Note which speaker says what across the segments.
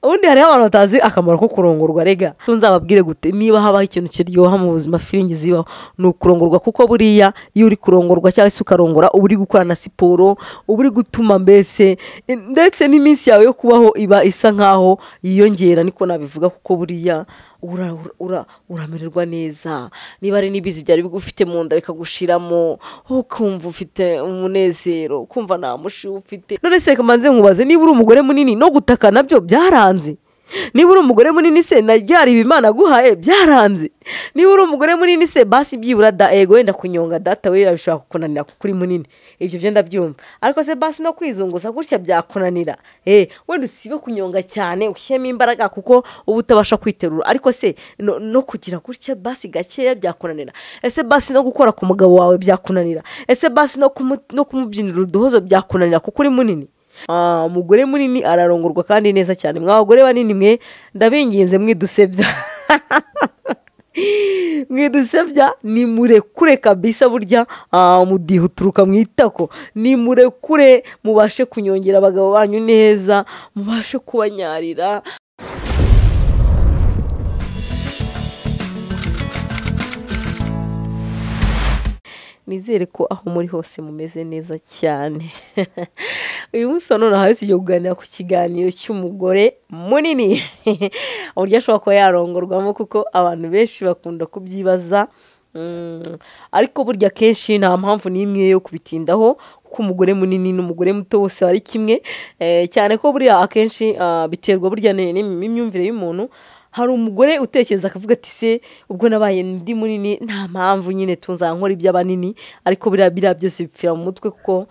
Speaker 1: Ubundi hariho abantu batazi akamaro ko kurongorwa. Rega nzababwire gute, niba habaho ikintu kiryoha mu buzima, feeling zibaho ni ukurongorwa. Kuko buriya iyo uri kurongorwa cyangwa se ukarongora, uba uri gukora na siporo, uba uri gutuma mbese ndetse n'iminsi yawe yo kubaho iba isa nkaho yiyongera, niko nabivuga. Kuko buriya uramererwa neza, niba ari n'ibizi byari bigufite mu nda bikagushiramo, ukumva ufite umunezero, ukumva nta mushiha ufite. None se reka mbanze nkubaze, niba uri umugore munini no gutaka nabyo byaranze? Niba uri umugore munini se na ryari Imana aguhaye byaranze? Niba uri umugore munini se basi byibura da ego wenda kunyonga data we bishobora kukunanira kuko uri munini, ibyo byo ndabyumva. Ariko se basi no kwizunguza gutya byakunanira? Wenda usibe kunyonga cyane ushyiremo imbaraga kuko uba utabasha kwiterura, ariko se no kugira gutya basi gakeya byakunanira? Ese basi no gukora ku mugabo wawe byakunanira? Ese basi no kumubyinira uduhozo byakunanira kuko uri munini? Umugore munini ararongorwa kandi neza cyane. Mwa bagore banini mwe, ndabinginze mwidusebya, mwidusebya, ni murekure kabisa. Burya umudiho uturuka mu itako. Ni murekure mubashe kunyongera abagabo banyu neza, mubashe kubanyarira. Nizere ko aho muri hose mumeze neza cyane. Uyu munsi wa none aha tugiye kuganira ku kiganiro cy'umugore munini, uburyo ashobora kuba yarongorwamo, kuko abantu benshi bakunda kubyibaza. Ariko burya kenshi nta mpamvu n'imwe yo kubitindaho, kuko umugore munini n'umugore muto bose ari kimwe. Cyane ko buriya akenshi biterwa burya n'imyumvire y'umuntu. Hari umugore utekereza akavuga ati se ubwo nabaye ndi munini nta mpamvu nyine tunzankora iby'abanini, ariko biriya byose bipfira mu mutwe. Kuko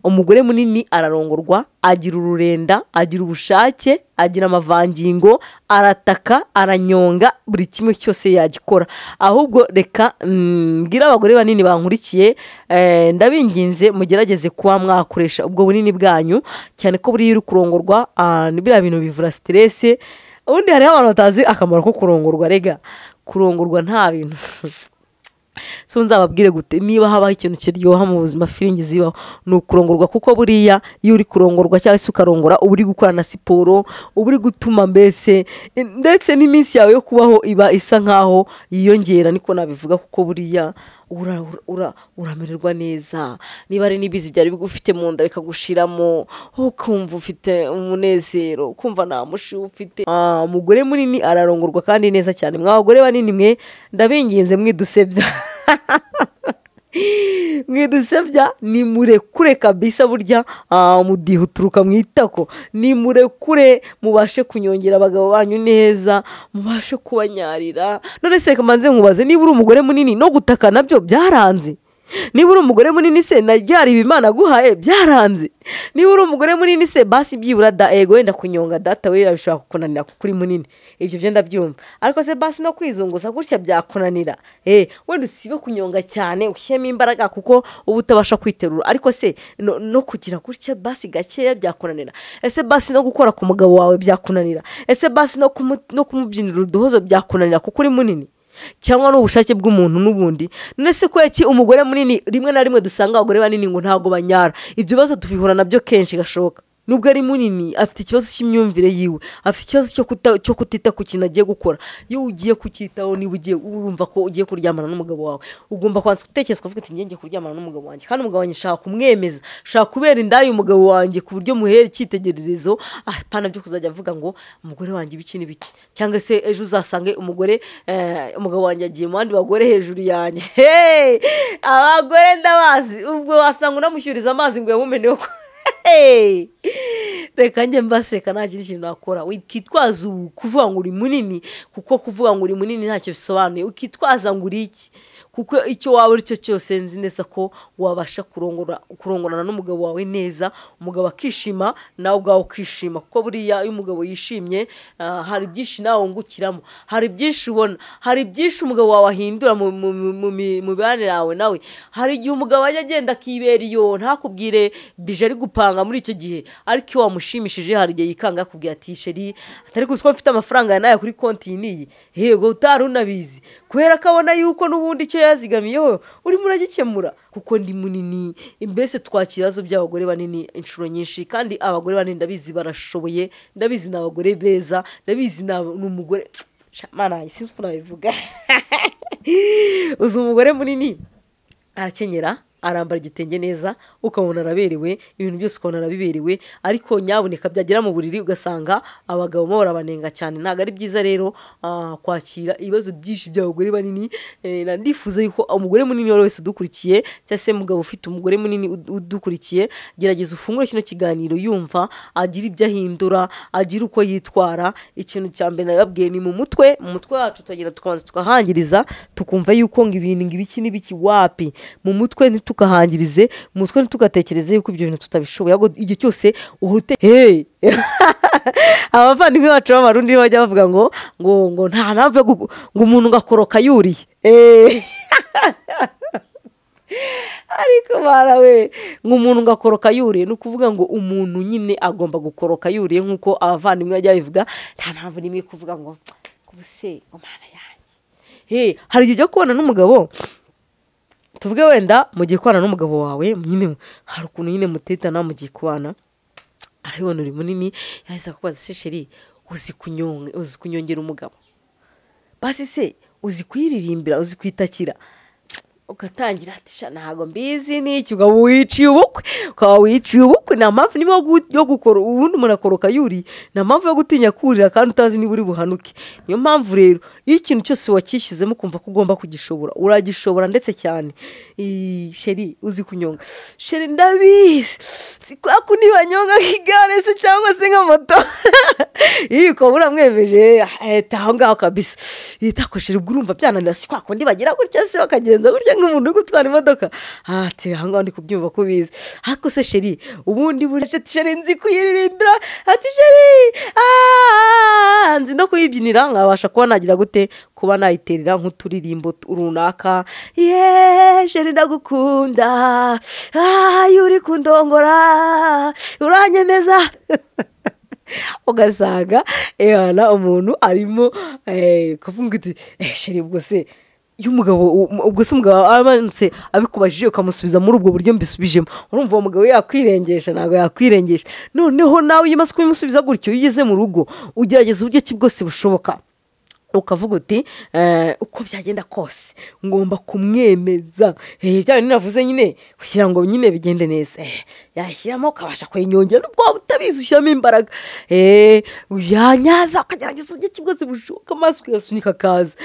Speaker 1: umugore munini ararongorwa, agira ururenda, agira ubushake, agira amavangingo, arataka, aranyonga, buri kimwe cyose yagikora. Ahubwo reka mbwire abagore banini bankurikiye, ndabinginze mugerageze kuba mwakoresha ubwo bunini bwanyu, cyane ko buriya uri kurongorwa biriya bintu bivura stress. Ubundi hariho abantu batazi akamaro ko kurongorwa. Rega kurongorwa nta bintu. So nzababwire gute, niba habaho ikintu kiryoha mu buzima, feeling zibaho ni ukurongorwa. Kuko buriya iyo uri kurongorwa cyangwa se ukarongora, uba uri gukora na siporo, uba uri gutuma mbese ndetse n'iminsi yawe yo kubaho iba isa nkaho yiyongera, niko nabivuga. Kuko buriya uramererwa neza, niba ari n'ibizi byari bigufite mu nda bikagushiramo, ukumva ufite umunezero, ukumva nta mushiha ufite. Umugore munini ararongorwa kandi neza cyane. Mwa bagore banini mwe, ndabinginze mwidusebya, mwidusebya, ni murekure kabisa. Burya umudiho uturuka mu itako. Ni murekure mubashe kunyongera abagabo banyu neza, mubashe kubanyarira. None se reka mbanze nkubaze, niba uri umugore munini no gutaka nabyo byaranze? Niba uri umugore munini se na ryari Imana aguhaye byaranze? Niba uri umugore munini se basi byibura da ego wenda kunyonga data we bishobora kukunanira kuko uri munini, ibyo byo ndabyumva. Ariko se basi no kwizunguza gutya byakunanira? Wenda usibe kunyonga cyane ushyiremo imbaraga kuko uba utabasha kwiterura, ariko se no kugira gutya basi gakeya byakunanira? Ese basi no gukora ku mugabo wawe byakunanira? Ese basi no kumubyinira uduhozo byakunanira kuko uri munini? Cyangwa n'ubushake bw'umuntu n'ubundi. None se ko iki umugore munini, rimwe na rimwe dusanga abagore banini ngo ntago banyara, ibyo bibazo tubihura nabyo kenshi gashoboka. Nubwo ari munini afite ikibazo cy'imyumvire yiwe, afite ikibazo cyo kutita ku kintu agiye gukora. Iyo ugiye kucyitaho, niba ugiye wumva ko ugiye kuryamana n'umugabo wawe, ugomba kwanza gutekereza ukavuga ati ngiye kuryamana n'umugabo wanjye, kandi umugabo wanjye nshaka kumwemeza, nshaka kubera indaya umugabo wanjye ku buryo muhera icyitegererezo, apana byo kuzajya avuga ngo umugore wanjye ibiki n'ibiki, cyangwa se ejo uzasange umugore umugabo wanjye agiye mu bandi bagore hejuru yanjye. Hey! Abagore ndabazi, ubwo wasanga unamushyuriza amazi ngo yamumeneho. Hey! Reka njye mbaseka, nta kindi kintu nakora. Ukitwaza kuvuga ngo uri munini, kuko kuvuga ngo uri munini ntacyo bisobanuye. Ukitwaza ngo uri iki, kuko icyo waba uri cyo cyose nzi neza ko wabasha kurongorana n'umugabo wawe neza, umugabo akishima nawe ubwawe ukishima. Kuko buriya iyo umugabo yishimye, hari byinshi nawe wungukiramo, hari byinshi ubona, hari byinshi umugabo wawe ahindura mu mibanire yawe nawe. Hari igihe umugabo ajya agenda akibera iyo ntakubwire bije ari gupanga muri icyo gihe, ariko iyo wamushimishije hari igihe yikanga akubwira ati sheri atari kuzi ko mfite amafaranga ya nayo kuri konti iyi n'iyi, yego utari unabizi. Kubera ko abona yuko n'ubundi icyo yazigamiyeho urimo uragikemura, kuko ndi munini. Mbese twakira ibibazo by'abagore banini inshuro nyinshi, kandi abagore banini ndabizi barashoboye, ndabizi ni abagore beza, ndabizi ni umugore mana, sinzi uko nabivuga. Uzi umugore munini arakenyera, arambara igitenge neza, ukabona araberewe, ibintu byose ukabona arabiberewe, ariko nyaboneka byagera mu buriri ugasanga abagabo bo barabanenga cyane. Ntabwo ari byiza rero kwakira ibibazo byinshi by'abagore banini. Ndifuza yuko umugore munini wese udukurikiye, cyangwa se mugabo ufite umugore munini udukurikiye, gerageza ufungure kino kiganiro yumva, agira ibyo ahindura, agira uko yitwara. Ikintu cya mbere nababwiye ni mu mutwe, mu mutwe wacu tukagira tukabanza tukahangiriza, tukumva yuko ngo ibintu ngo ibiki n'ibiki, wapi mu mutwe tukahangirize, umutwe ntitugatekereze yuko ibyo bintu tutabishoboye, ahubwo igihe cyose uhute. Hey, abavandimwe bacu b'Abarundi bajya bavuga ngo ngo ngo nta mpamvu ngo umuntu ngakoroka yuriye, ariko barawe ngo umuntu ngakoroka yuriye, ni ukuvuga ngo umuntu nyine agomba gukoroka yuriye, nk'uko abavandimwe bajya babivuga. Nta mpamvu n'imwe kuvuga ngo ubuse Mana yanjye. Hey, hari igihe ujya kubona n'umugabo, tuvuge wenda mugiye kubana n'umugabo wawe nyine, hari ukuntu nyine mutetana mugiye kubana, arabibona uri munini, yahise akubaza se sheri uzi kunyongera umugabo, basi se uzi kuyiririmbira, uzi kwitakira, ugatangira ati sha ntago mbizi n'iki, ukaba wiciye ubukwe, ukaba wiciye ubukwe. Nta mpamvu nimwe yo gukora, ubundi umuntu akoroka yuri, nta mpamvu yo gutinya kurira kandi utazi niba uri buhanuke. Niyo mpamvu rero iyo ikintu cyose wakishyizemo ukumva ko ugomba kugishobora, uragishobora ndetse cyane. Sheri uzi kunyonga, sheri ndabizi, si kwa kundi banyonga nk'igare se cyangwa se nka moto, iyo ukaba uramwemeje aho ngaho kabisa, itakoshera ubwo urumva byananira, si kwa kundi bagira gutya se bakagenza gutya nk'umuntu uri gutwara imodoka, ati aho ngaho ndi kubyumva ko ubizi. Ariko se sheri ubundi buri sheri nzi kuyiririmbira, ati sheri nzi no kuyibyinira, nkabasha kuba nagira gute, kuba nayiterera nk'uturirimbo runaka, ye sheri ndagukunda, uri kundongora uranyemeza. Ugasanga ehana umuntu arimo kuvuga ati sheri ubwo se iyo umugabo ubwo se umugabo amanutse abikubajije ukamusubiza muri ubwo buryo mbisubijemo, urumva uwo mugabo yakwirengesha? Ntabwo yakwirengesha. Noneho nawe iyo umaze kubimusubiza gutyo, iyo ugeze mu rugo ugerageza uburyo ki bwose bushoboka, ukavuga uti uko byagenda kose ngomba kumwemeza, bya bintu navuze nyine kugira ngo nyine bigende neza. Yashyiramo ukabasha kuyinyongera nubwo waba utabizi, ushyiramo imbaraga, yanyaza ukagerageza uburyo ki bwose bushoboka, amaso ukayasunika akaza,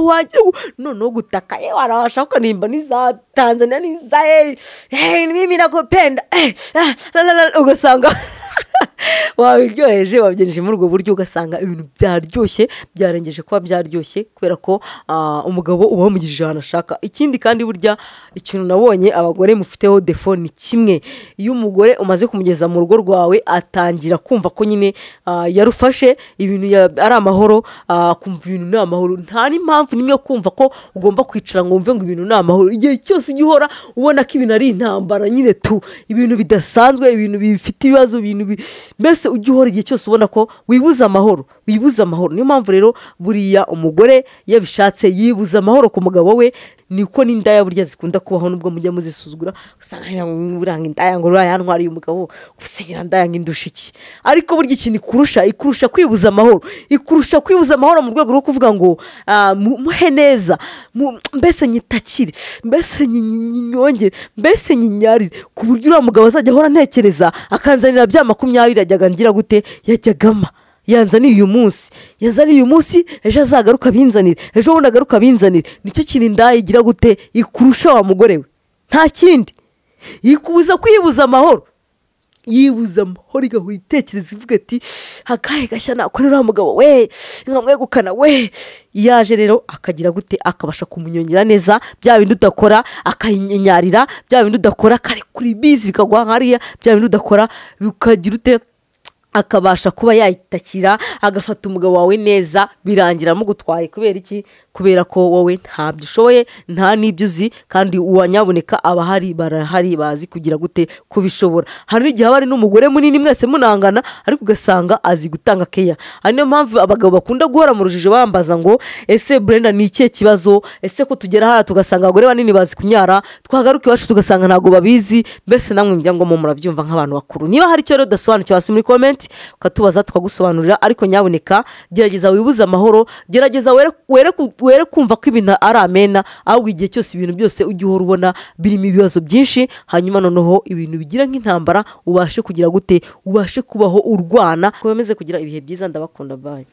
Speaker 1: wagira noneho gutaka, warabasha ukanimba n'iza Tanzania n'iza mimi nakupenda, ugasanga wabiryoheje, wabyejeje muri ubwo buryo, ugasanga ibintu byaryoshye, byarengeje kuba byaryoshye, kubera ko umugabo uba wamugije ahantu ashaka. Ikindi kandi burya ikintu nabonye abagore mufiteho defo ni kimwe, iyo umugore umaze kumugeza mu rugo rwawe atangira kumva ko nyine yarufashe ibintu ari amahoro, kumva ibintu ni amahoro, nta n'impamvu nimwe yo kumva ko ugomba kwicara ngo wumve ngo ibintu ni amahoro. Igihe cyose ujya uhora ubona ko ibintu ari intambara nyine tu, ibintu bidasanzwe, ibintu bifite ibibazo, ibintu mbese ujya uhora igihe cyose ubona ko wibuza amahoro, wibuza amahoro. Niyo mpamvu rero buriya umugore yabishatse yibuza amahoro ku mugabo we, niko n'indaya burya zikunda kubaho nubwo mujya muzisuzugura, usanga buranga indaya ngo yantwariye umugabo, gusenyera indaya ngo indusha iki, ariko burya ikintu ikurusha, ikurusha kwibuza amahoro, ikurusha kwibuza amahoro mu rwego rwo kuvuga ngo muhe neza, mbese nyitakire, mbese nyinyongere, mbese nyinyarire, ku buryo uriya mugabo azajya ahora antekereza akanzanira bya 20 yajyaga ngira gute, yajyagama yanzaniye uyu munsi, yanzaniye uyu munsi, ejo azagaruka binzanire, ejo bundi agaruka binzanire. Nicyo kintu indaya igira gute, ikurusha wa mugore we, nta kindi, ikubuza kwibuza amahoro, yibuza amahoro, igahora itekereza ivuga ati akahe gashya nakorera mugabo we, nkamwegukana we. Yaje rero akagira gute, akabasha kumunyongera neza, bya bindi udakora akayinyarira, bya bindi udakora akarekura ibizi bikagwa hariya, bya bindi udakora bikagira ute, akabasha kuba yayitakira, agafata umugabo wawe neza, birangira amugutwaye. Kubera iki? Kubera ko wowe ntabyo ushoboye, nta n'ibyo uzi, kandi uwanyaboneka abahari barahari bazi kugira gute kubishobora. Hari n'igihe haba hari n'umugore munini mwese munangana, ariko ugasanga azi gutanga keya. Ari niyo mpamvu abagabo bakunda guhora mu rujijo bambaza ngo ese Brenda ni ikihe kibazo, ese ko tugera hariya tugasanga abagore banini bazi kunyara, twagaruka iwacu tugasanga ntabwo babizi. Mbese namwe ngira ngo murabyumva nk'abantu bakuru. Niba hari icyo rero udasobanukiwe hasi muri comment ukatubaza tukagusobanurira, ariko nyaboneka gerageza wibuze amahoro, gerageza were kumva ko ibintu ari amena, ahubwo igihe cyose ibintu byose ujye uhora ubona birimo ibibazo byinshi, hanyuma noneho ibintu bigira nk'intambara ubashe kugira gute, ubashe kubaho urwana. Komeze kugira ibihe byiza, ndabakunda, bye.